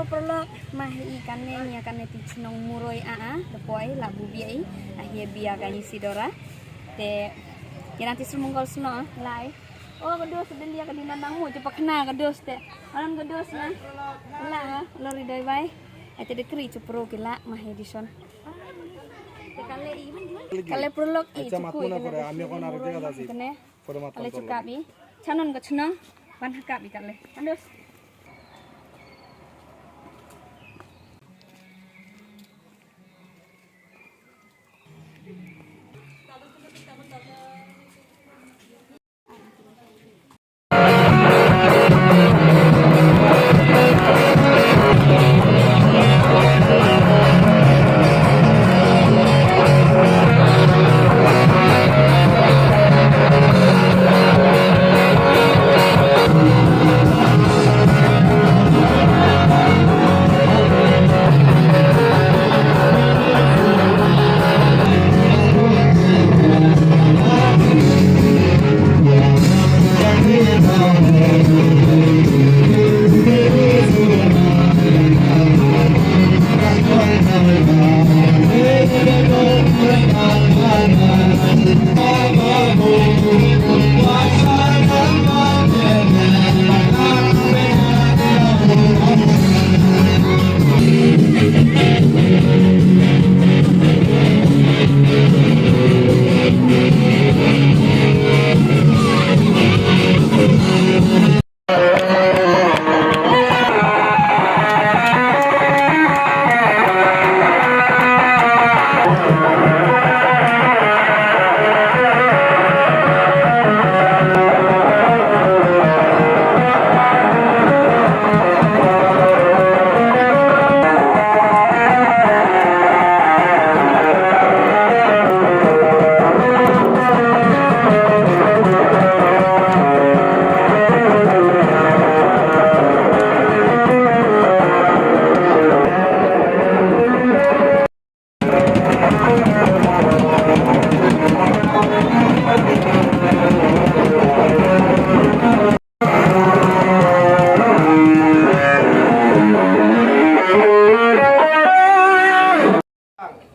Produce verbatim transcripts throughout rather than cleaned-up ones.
Paralok, ma hi i kane, ïa kane ti chnong Muroi a a, da poi la bu bia i, a hi bia kane Sidora. Te ïa nang ti sumungol sno lai. Oh, ka dos de lia ka di nang mu, cepat kena ka dos te. Alam ka dos na. La, lori dai bai. Ate de kri cepro ki la, ma hi dison. Te kale i, kale paralok i, cepu i kane dos. Kane. Ale cukap i. Chanon ka chnong. Ban hakap i kale. Andus.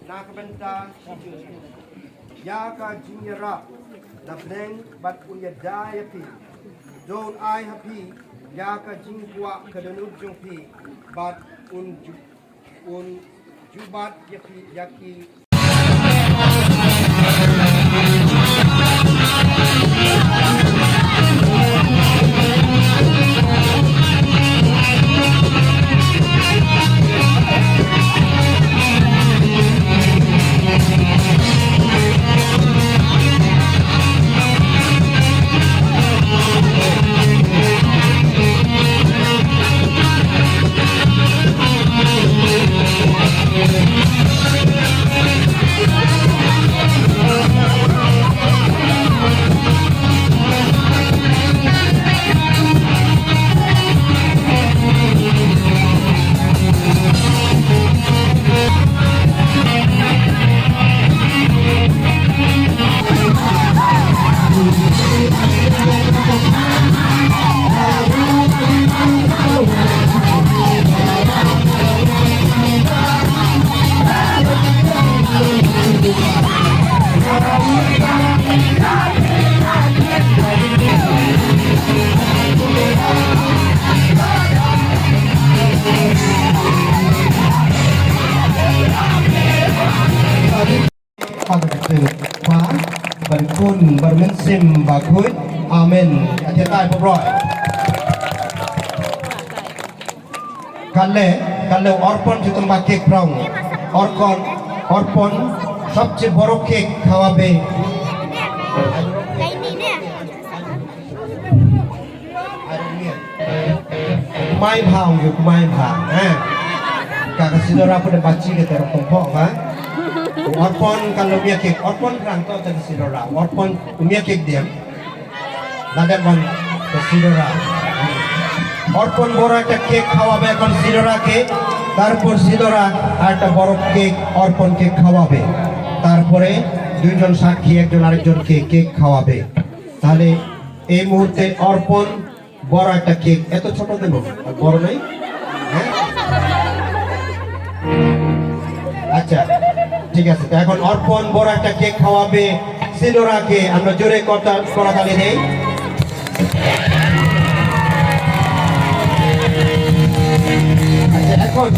Na ka bynta ïa ka jingïarap na bneng bad u ïada ïa phi. To un ai ha phi ïa ka jingkwah ka dohnud jong phi bad un ju-, un jubab ïa phi ïa ki Ba, ba kun, ba mynsiem, ba khuid. Amen. Ate tai pop roi. Kale, kale orpon jutum ba kek prong. Orpon, orpon, sabse boro kek khawabe. Mai bha ong yu mai bha. Eh. Ka ka Sidora pun bachi ka terok tong pok ba. Orpon ka lo mia kek, orpon rang to ka Sidora. Orpon mia kek diam. Lada ban ka Sidora. Orpon boro ta kek khawabe kon Sidora ke. Tarpor Sidora ar ta boro kek orpon kek khawabe. Tarpore দুইজন সাক্ষী একজন আরেকজনকে কেক খাওয়াবে। তাহলে এই মুহূর্তে অর্পণ বড় একটা কেক, এত ছোট কেন? আর বড় নেই? হ্যাঁ? আচ্ছা, ঠিক আছে। তো এখন অর্পণ বড় একটা কেক খাওয়াবে সিনোরাকে। আমরা জোরে করতা-, করতালি দেই। আচ্ছা, এখন